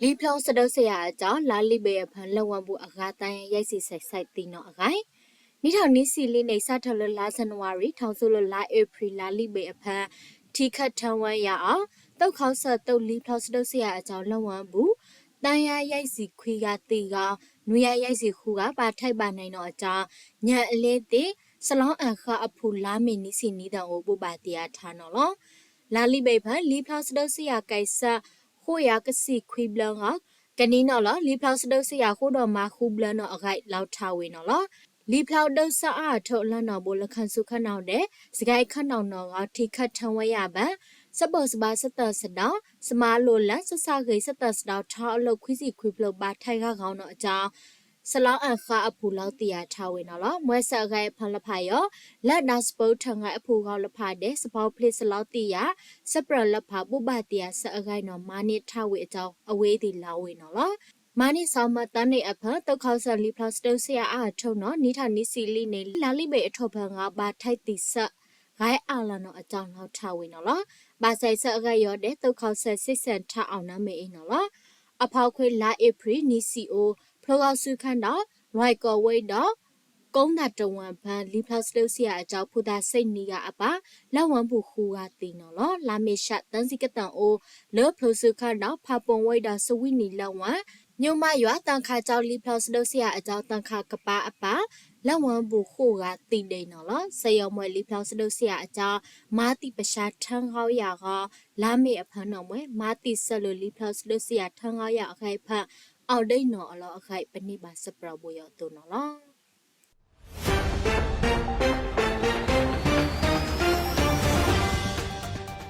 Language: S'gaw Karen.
လံဖျိစဒိၣ်စ့ယၤအကၠီ လါလံဘ့ၣ်အဖၢ လၢဝၢပူၤအဂၤ တၢ်ယါယဲၢ်ဆံ စဲးစဲးသံနီၤအဂၤ, နံၣ်ထီၣ်နံၣ်ဆံလံန့ၣ် စးထီၣ်လၢလါ January ထီၣ်ဆူလၢလါ April လါလံဘ့ၣ်အဖၢ ထံခၢၣ်ထၢဝဲယၤအီၤ သုးခီစၢၣ်သုးလံဖျိစဒိၣ်စ့ယၤအကၠီ လၢဝၢပူၤ တၢ်ယါယဲၢ်ဆံခွံဂၤသံဂီၤ နွံယါယဲၢ်ဆံဃုဂၤ ဘၣ်ထဲးဘၣ်နံၤနီၤအကၠီ ညၣ်အလ့သ့ၣ် စလီအၣ်ဃၢအဖူလါမ့ၢ်နံၣ်ဆံနံၣ်သၢအိၣ် ဘိးဘၣ်တ့ၢ်အါထါနီၤလီၤ. လါလံဘ့ၣ်ဖၢ လံဖျိစဒိၣ်စ့ယၤကဲးစၢး ဃိးယၤကဆံခွံဘျၢဂီၤ ကနံၣ်နီၤလီၤ လံဖျိစဒိၣ်စ့ယၤဃိဒီးမၤဃုဘျၢနီၤအဂၤ လီၤထါဝဲနီၤလီၤ. လံဖျိဒိၣ်စၢအါအထၢၣ်လၢနီၢ်ဘိလၢ ခၣ်စူၣ်ခၣ်နီၣ်ဒဲး စကဲခၣ်နီၣ်နီၢ်ဂီၤ ထံခၢၣ်ထၢဝဲယၤဘၣ် စဘိၣ်စဘါ စတၢၢ်စဒီး စမၤလိာ်လၢ စစၢ်ဂ့ၤ စတၢၢ်စဒီး ထီအလီၢ်ခွံဆံခွံဖျၢၣ် ဘၣ်ထဲးဂၤဂီၤနီၤအကၠီ စလီအၣ်ဃၢအဖူလီၤတ့ၢ်အါထါဝဲနီၤလီၤ. မွဲစဲးအဂၤအဖၢလၢဖးယီၤ လၢဒၣ်စပူၤထၢၣ်ဂၤအဖူဂီၤလၢဖးဒဲး စပီဖျ့စလီၤတ့ၢ်ယၤ စပြၢၣ်လၢဖး ဘိးဘၣ်တ့ၢ်အါ စဲးအဂၤနီၤ မၤန့ၢ်ထါဝဲအကၠီ အဝဲသ့ၣ်လီၤဝဲနီၤလီၤ. မၤန့ၢ်စီၤမၢတၢ်န့ၣ်အဖၢ သုးခီစၢၣ်လံဖျိစဒိၣ်စ့ယၤအါအထၢၣ်နီၤ နံၣ်ထီၣ်နံၣ်ဆံလံန့ၣ် လါလံဘ့ၣ်အထီၣ်ဖၢ ဂီၤဘၣ်ထဲးတံာ်စဲးဂၤအါလီၤနီၤအကၠီ လီၤထါဝဲနီၤလီၤ. ဘၣ်ဆဲးစဲးအဂၤယီၤဒဲး သုးခီစၢၣ်စ့ၣ်စဲးထါအီၣ်နါမ့ၢ်အ့နီၤလီၤ. အဖီခွဲလါ April နံၣ်ဆံအိၣ် ဖျိဂီၤဆူခၣ်ဒီး လွဲၢ်ကီၢ်ဝဲဒီး ကိးနၣ်တဝၣ်ဖၢ လံဖျိစဒိၣ်စ့ယၤအကၠီ ဖိသၣ်စ့ၣ်နံၤဂၤအပၢ် လၢဝၢပူၤဃုဂၤသံနီၤလီၤ. လါမ့ၤၡး တၢ်စံၣ်ကတၢၢ်အိၣ် လၢဖျိဆူခၣ်ဒီး ဖးပိာ်ဝဲဒီး စဝံနံၤလၢဝၣ် ညိမးယွၤ တၢ်ခးကၠီ လံဖျိစဒိၣ်စ့ယၤအကၠီ တၢ်ခးကပၤအပၢ် လၢဝၢပူၤဃုဂၤသံဒဲးနီၤလီၤ. စဲးယီၤမွဲလံဖျိစဒိၣ်စ့ယၤအကၠီ မၤတံာ်ပၡါထၢဂီၤယၤဂီၤ လါမ့ၤအဖၢနီၣ်မွဲ မၤတံာ်ဆၢလၢလံဖျိစဒိၣ်စ့ယၤထၢဂီၤယၤအဂၤအဖၢ အီၣ်ဒ်နီၤအလီၢ်အဂၤ ပန့ၢ်ဘၣ်စပြၢၣ်ဘိယီၤအသိးနီၤလီၤ.